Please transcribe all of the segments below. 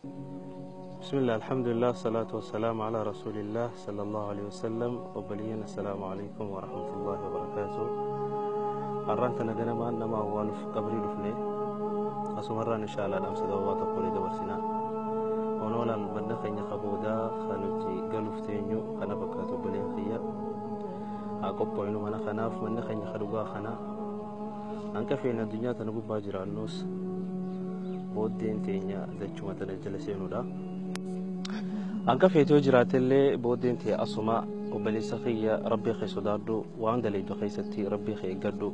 بسم الله، الحمد لله، الصلاة والسلام على رسول الله صلى الله عليه وسلم. Obboleeyyan، السلام عليكم ورحمة الله وبركاته. Har'aan tana ganamaan nama awwaaluuf qabrii dhufne. Asumarraan إن شاء الله dhaamsa gabaabaa tokko ni dabarsina. Onoolaan manna keenya kaboodaa kan nuti galuuf teenyu kana fakkaatu. Obboleen kiyya, haa qophooynu mana kanaaf. Manni keenya ka dhugaa kana. Hanqa feene addunyaa tana gubbaa jiraannus, booddeen teenya dachuma tana jala seenuudha. Hanqa feetoo jiraatellee, booddeen tee asuma. Obboleessa kiyya, Rabbii kee sodaadhu. Waan dalaydu keessatti Rabbii kee eeggadhu.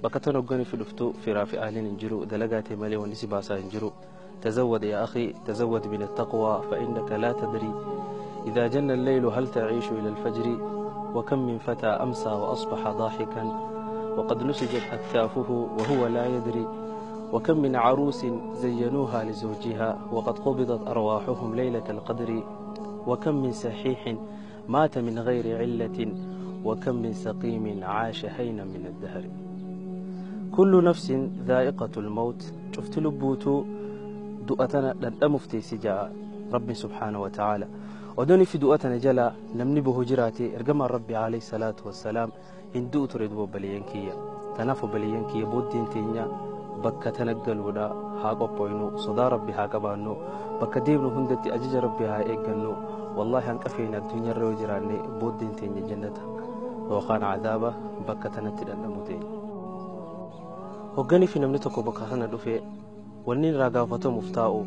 Bakka tan hogganii fi dhuftu firaa fi ahliin hin jiru. Dalagaa tee malee wanni si baasaa hin jiru. تزود يا أخي، تزود من التقوى، فإنك لا تدري إذا جن الليل هل تعيش إلى الفجر. وكم من فتى أمسى وأصبح ضاحكا وقد نسجت أكتافه وهو لا يدري. وكم من عروس زينوها لزوجها وقد قبضت أرواحهم ليلة القدر. وكم من صحيح مات من غير علة، وكم من سقيم عاش حينا من الدهر. كل نفس ذائقة الموت. Cufti lubbuutu du'a tana dhandhamuuf teessi ja'a Rabbi سبحانه وتعالى. Odooni fi du'a tana jala namni bohu jiraate, ergamaan Rabbi عليه الصلاة والسلام hin du'u ture. Duba obboleeyyan kiyya, tanaaf obboleeyyan kiyya, booddeen teenya bakka tana galuudha. Haa qophooynu, sodaa Rabbi haa qabaannu, bakka deemnu hundatti ajaja Rabbi haa eeggannu. Wallaahi, hanqa feene addunyaarra yoo jiraanne, booddeen teenya jannata yookaan cadaaba bakka tanatti dhandhamu teenya. Hogganii fi namni tokko bakka kana dhufe, wanni irraa gaafatamuuf taa'u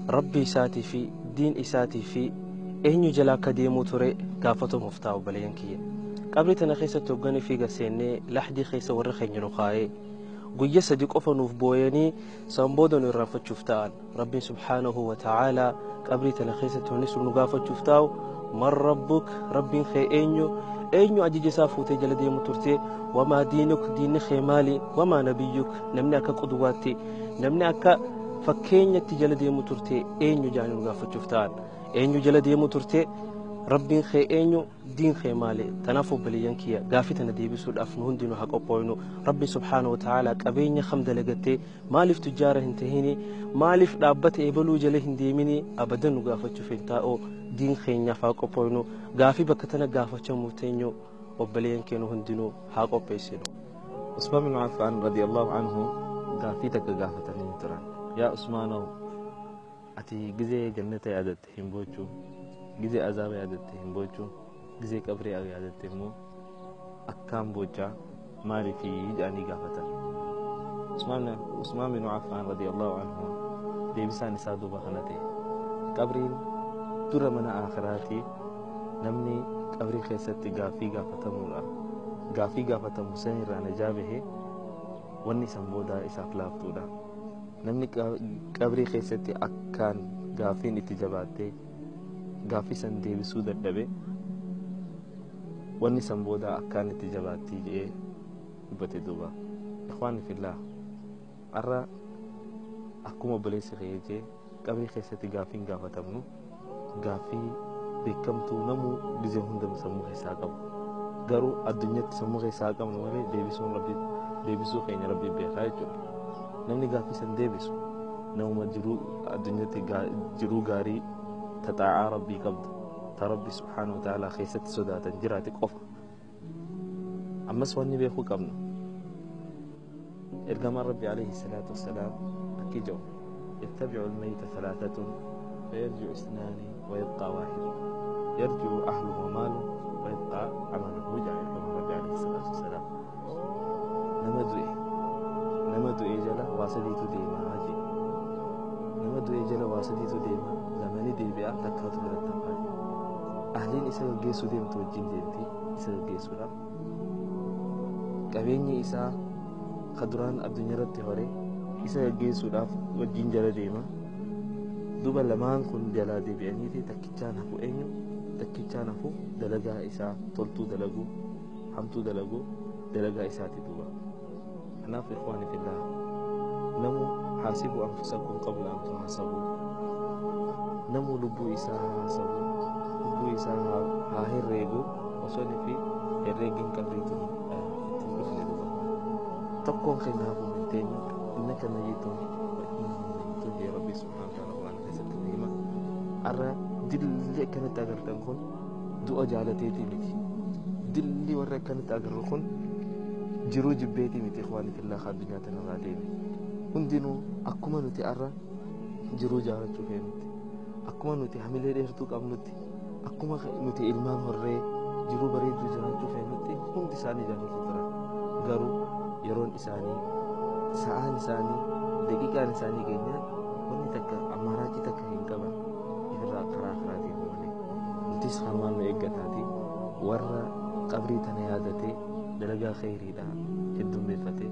Rabbi isaatii fi diin isaatii fi eenyu jala akka deemuu ture gaafatamuuf taa'u. Obboleeyyan kiyya, qabrii tana keessatti hogganii fi gaseennee lahdii keessa warra keenya nu kaa'ee, guyya 3 qofa nuuf booyanii, san booda nu irraanfachuuf ta'an. Rabbiin سبحانه وتعالى qabrii tana keessatti wanni sun nu gaafachuuf taa'u: من ربك, Rabbiin kee eenyu, eenyu ajaja isaa fuutee jala deemu turte, وما دينك, diinni kee maali, وما نبيك, namni akka qudwaatti, namni akka fakkeenyatti jala deemu turte eenyu jaanii nu gaafachuuf ta'an. Eenyu jala deemu turte, Rabbiin kee eenyu, diin kee maali? Tanaaf obboleeyyan kiyya, gaafii tana deebisuudhaaf nu hundinuu haa qophooynu. Rabbi سبحانه وتعالى qabeenya kam dalagattee, maaliif tujjaara hin tahini, maaliif dhaabbata eebaluu jala hin deemini, abadan nu gaafachuuf hin taa'u. Diin keenyaaf haa qophooynu. Gaafii bakka tana gaafachamuuf teenyu, obboleeyyan keenya hundinuu haa qopheessinu. Usmaan bin Affaan رضي الله عنه gaafii takka gaafatanii turan. Yaa Usmaanoo, ati gizee jannata yaadatte hin boochuu, gizee azaaba yaadatte hin boochuu, gizee qabrii yaadatte immoo akkaan boochaa, maaliif jedhanii gaafatan. Usmaan bin Affaan رضي الله عنه deebisaan isaa duuba kana ta'e: qabriin dura mana aakhiraatii. Namni qabrii keessatti gaafii gaafatamuudha. Gaafii gaafatamu san irraa najaa bahee, wanni isan boodaa isaaf laaftuudha. Namni qabrii keessatti akkaan gaafiin itti jabaattee gaafii san deebisuu dadhabe, wanni san boodaa akkaan itti jabaattii jedhee dubbate duuba. إخواني في الله, har'a akkuma obboleessi kee jee, qabrii keessatti gaafiin gaafatamnu gaafii beekamtuu namuu gizee hunda sammuu keessaa qabu. Garuu addunyatti sammuu keessaa qabnu malee, deebisuun Rabbi, deebisuu keenya Rabbi beekaa jechuudha. Namni gaafii san deebisu namuma jiruu addunyatti jiruu gaarii ta xaa'aa Rabbii qabdu, ta Rabbi سبحانه وتعالى keessatti sodaatan jiraate qofa. Ammas wanni beekuu qabnu, ergamaan Rabbi عليه الصلاة والسلام akki jedhu: يتبع الميت ثلاثة، فيرجع اثنان ويبقى واحد، يرجع أهله وماله ويبقى عمله جاء ergamaan Rabbi عليه الصلاة والسلام. Nama du'e jala waa sadiitu deemaa jee. Nama du'e jala waa sadiitu deema: lamani deebi'a, takkaatu biratti hafaa jee. Ahliin isa gaggeessuu deemtu wajjin deemti isa gaggeessuudhaaf. Qabeenyi isaa ka duraan addunyaa irratti hore isa gaggeessuudhaaf wajjin jala deema. Duba lamaan kun jalaa deebi'aniiti takkichaan hafu. Eenyu takkichaan hafu? Dalagaa isaa, toltuu dalaguu, hamtuu dalaguu, dalagaa isaati duuba. Kanaaf إخواني في الله, namu حاسبوا أنفسكم قبل أن تحاسبوا. Namu lubbuu isaa haa haasabu, lubbuu isaa haa herreegu, osoo inni fi herreegin qabriitu ittiin dhufne. Duuba tokkoon keenya hafuu hin teenyu. إنك ميت وإنهم ميتون jee Rabbi سبحانه وتعالى quraana keessatti. Arra dilli akkanatti agartan kun du'a jaalateetii miti. Dilli warra akkanatti agarru kun jiruu jibbeetii miti, ikhwaani fillah, addunyaa tanarraa deeme. Hundinuu akkuma nuti arra jiruu jaalachuu feenutti, akkuma nuti hamilee dheertuu qabnutti, akkuma nuti ilmaan horree jiruu bareedduu jiraachuu feenutti hundi isaanii jaalatu turan. Garuu yeroon isaanii, sa'aan isaanii, daqiiqaan isaanii keenyaan wanni takka ammaaraachii takka hin qaban, ifirraa karaa karaa deemu malee. Nutis kanumaan nu eeggataati warra qabrii tana yaadatee dalagaa kheyriidha heddummeeffatee